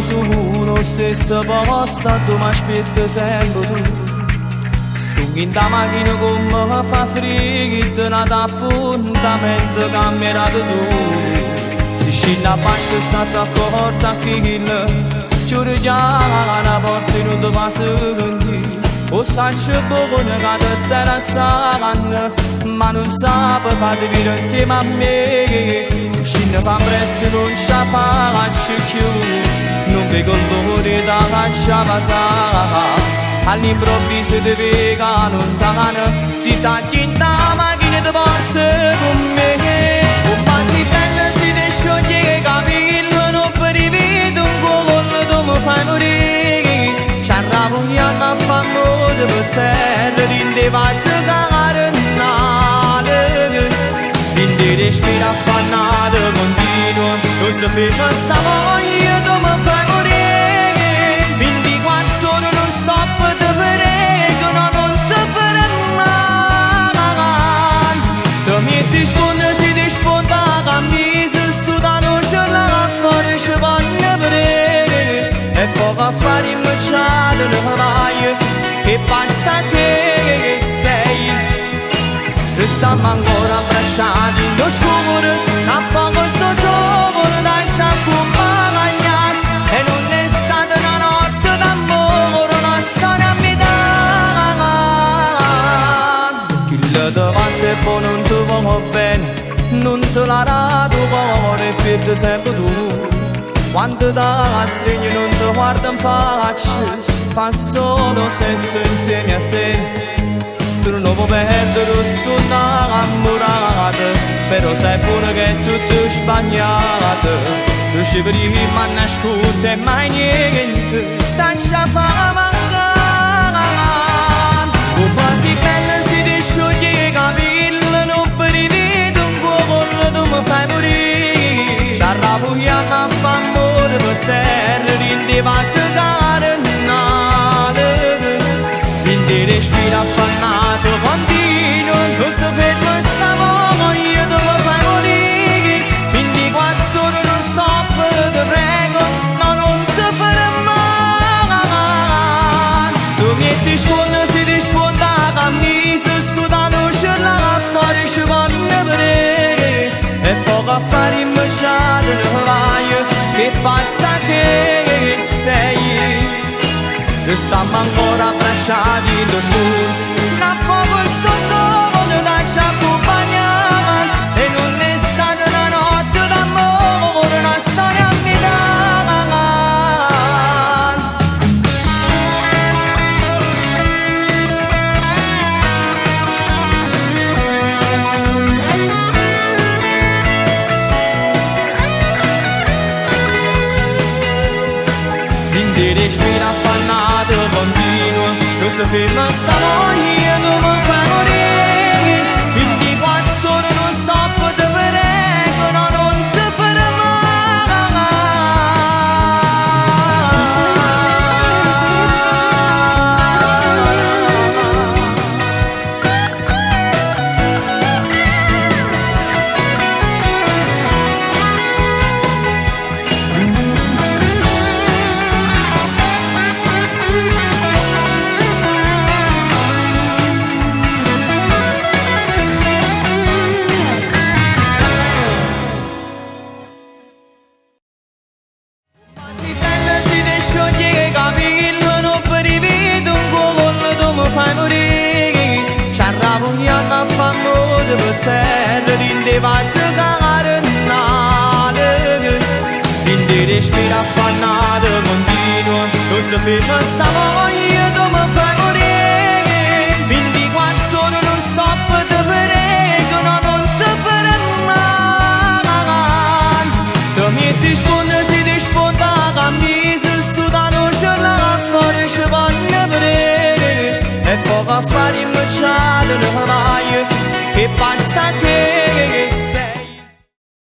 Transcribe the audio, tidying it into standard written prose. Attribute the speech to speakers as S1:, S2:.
S1: Sulo 'o stesso posto addò m'aspiette sempe tu. Stongo 'int' 'a machina comme fa friddo n'ato appuntamento ca m'hê dato tu. Si scinne abbascio statte accorta a chillo chiure chiano 'a porta e nun te fa sentì. 'O saccio buono ca te stai lassanno ma nun sape ca te vire 'nsieme a me. Scinne fa ampressa nun ce 'a faccio cchiù nun veco l'ora 'e t'abbraccià vasà. All'improvviso te veco 'a luntano si saglie 'int' 'a machina te porto cu me. Comme si bella si te scioglie 'e capille nu brivido 'ncuollo tu me fai murì. C'arravugliammo a fa ammore pe terra dint' 'e vase carnale. Dint' 'e respire affannate continuo nun se ferma sta voglia tu me fai murì. 24 ore non stop te prego no nun te fermà. Te miette scuorno si te sponta 'a cammisa stuta 'a luce là fore ce vonno verè. E poco a fare immecciato ne vaje che pazza che sei. Stammo ancora abbracciati 'int' 'o scuro a poco sto sole lascia accumpagnare e nun è stata una notte d'ammore una storia a metà. Chillo davanti e poi nun te vo bene nun te l'ha dato 'o core e pierde sempre tu. Quando t'astrigne nun te guarda 'nfaccia fa solo sesso insieme a te. Tu nun 'o può perdere stu 'nnammurato però sai pure che è tutto sbagliato. Tu ci prima annascuso e mai niente t'aggia fa mancà. Comme si bella si te scioglie 'e capille nu brivido 'ncuollo tu me fai murì. C'arravugliammo a fa ammore pe terra dint' 'e vase carnale. Dint' 'e respire affannato continuo nun se ferma sta voglia tu me fai murì. 24 ore non stop te prego no nun te fermà. Tu miette scuorno si te sponta 'a cammisa stuta 'a luce là fore ce vonno verè. E poco a fare immecciato ne vaje che pazza che sei. Stammo ancora abbracciati 'int' 'o scuro tra poco sto sole t'aggia accumpagnà e nun è stata una notte d'ammore una storia a metà. Dint' 'e respire affannato continuo nun se ferma sta voglia tu me fai murì. 24 ore non stop te prego no nun te fermà. Ma si bella si te scioglie 'e capille nu brivido 'ncuollo tu me fai murì. C'arravugliammo a fa ammore pe terra dint' 'e vase carnale. Dint' 'e respire affannato continuo nun se ferma sta voglia tu me fai murì. 24 ore non stop te prego no nun te fermà. Te miette scuorno si te sponta 'a cammisa stuta 'a luce là fore ce vonno verè. E poco a fare immecciato ne vaje che pazza che